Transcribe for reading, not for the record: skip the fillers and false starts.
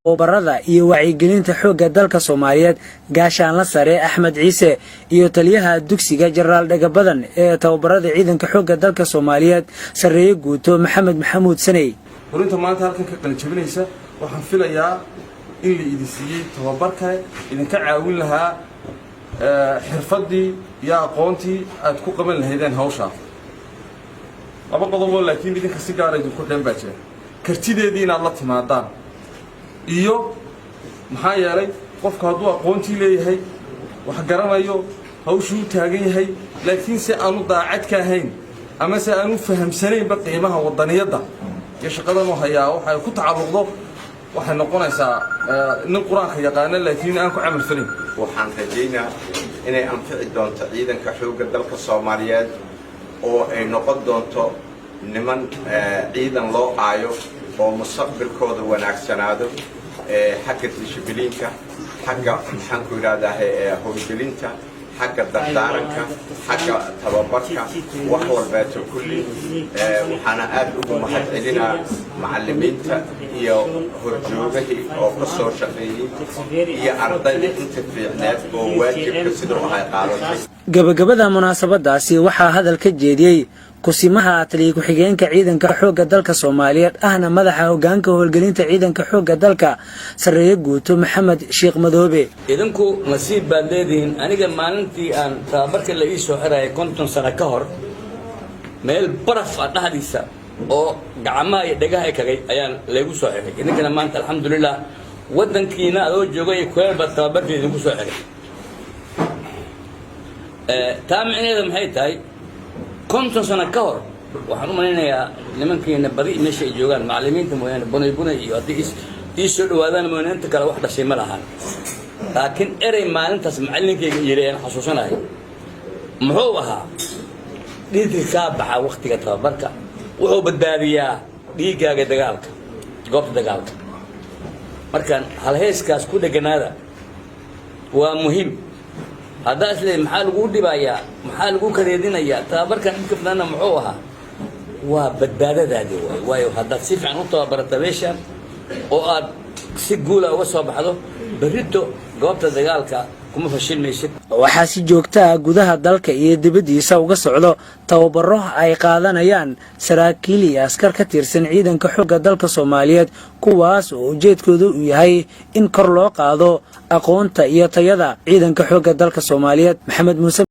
Tababarada iyo wacyigelinta Xoogga Dalka Soomaaliyeed, Gaashaanla Sare Axmed Ciise, iyo taliyaha dugsiga Jenaraal Dhagabadan ee tababarada ciidanka Xoogga Dalka Soomaaliyeed, Sarreeye Guuto Maxamed Maxamuud Saney. Hurinta maanta halkan ka qalinjabinaysa, waxaan filayaa in la idin siiyey tababar kale idinka caawin lahaa xirfaddii iyo aqoontii aad ku qaban lahaydeen hawshaa. Laba qodoboo laakiin idinka si gaara idinku xidhan baa jira: kartideedii inaad la timaadaan iyo maxaa yeelay qofku hadduu aqoontii leeyahay, wax garanayo, hawshuu u taagan yahay, laakiin si aanu daacad ka ahayn ama se aanu fahamsanaynba qiimaha waddaniyadda iyo shaqadanuu hayaa waxay ku tacalluqdo, waxay noqonaysaa nin Qur-aanka yaqaana laakiin aan ku camal falin. Waxaan rajaynaa inay anfici doonto ciidanka Xoogga Dalka Soomaaliyeed oo ay noqon doonto niman ciidan loo aayo oo mustaqbalkooda wanaagsanaado, xagga dishibiliinka, xagga, maxaanku idhahdaa, howlgelinta, xagga dardaaranka, xagga tababarka, wax walbeeto kulli. Waxaana aad ugu mahad celinaa macallimiinta iyo horjoogahii oo ka soo shaqeeyey iyo ardayda inta fiicneed oo waajibka siduu ahay qaadatay. Gabagabada munaasabadaasi waxaa hadal ka jeediyey kusimaha taliya ku-xigeenka ciidanka Xoogga Dalka Soomaaliyeed, ahna madaxa hogaanka howlgelinta ciidanka Xoogga Dalka, Sarreeye Guuto Maxamed Sheekh Madoobe. Idinku nasiib baad leedihiin. Aniga maalintii aan tababarka la ii soo xirayay 50 sano ka hor, meel baraf ah dhexdiisa oo gacmaha iyo dhegaha ay kagay ayaan laygu soo xiray. Idinkana maanta, alxamdulilah, waddankiina adoo joogay kuleel baa tababarkii idinku soo xiray. Taa micnaheeda maxay tahay? 50 sano ka hor, waxaan u malaynayaa nimankiina badi meesha ay joogaan, macallimiinta mooyaane, bunay bunay iyo haddii ii soo dhawaadaan mooyaane, inta kale wax dhashay ma lahan. Laakiin erey maalintaas macallinkayga yidhi ayaan xasuusanahay. Muxuu ahaa? "Dhiigga kaa baxa waktiga tababarka wuxuu badbaadiyaa dhiiggaaga dagaalka, goobta dagaalka." Markaan halheeskaas ku dheganaada waa muhiim. Haddaa is leeyahay, maxaa laguu dhibayaa, maxaa lagu kadeedinayaa, tababarkan dhibka badanna muxuu ahaa? Waa badbaadadaadi waay. Waayo, haddaad si fiican u tababarata meeshan oo aad si guula uga soo baxdo, berrito goobta dagaalka kuma fashilmaysid. Waxaa si joogta ah gudaha dalka iyo dibaddiisa uga socdo tababaro ay qaadanayaan saraakiil iyo askar ka tirsan ciidanka Xoogga Dalka Soomaaliyeed, kuwaas oo ujeedkooda uu yahay in kor loo qaado aqoonta iyo tayada ciidanka Xoogga Dalka Soomaaliyeed. Maxamed Muuse.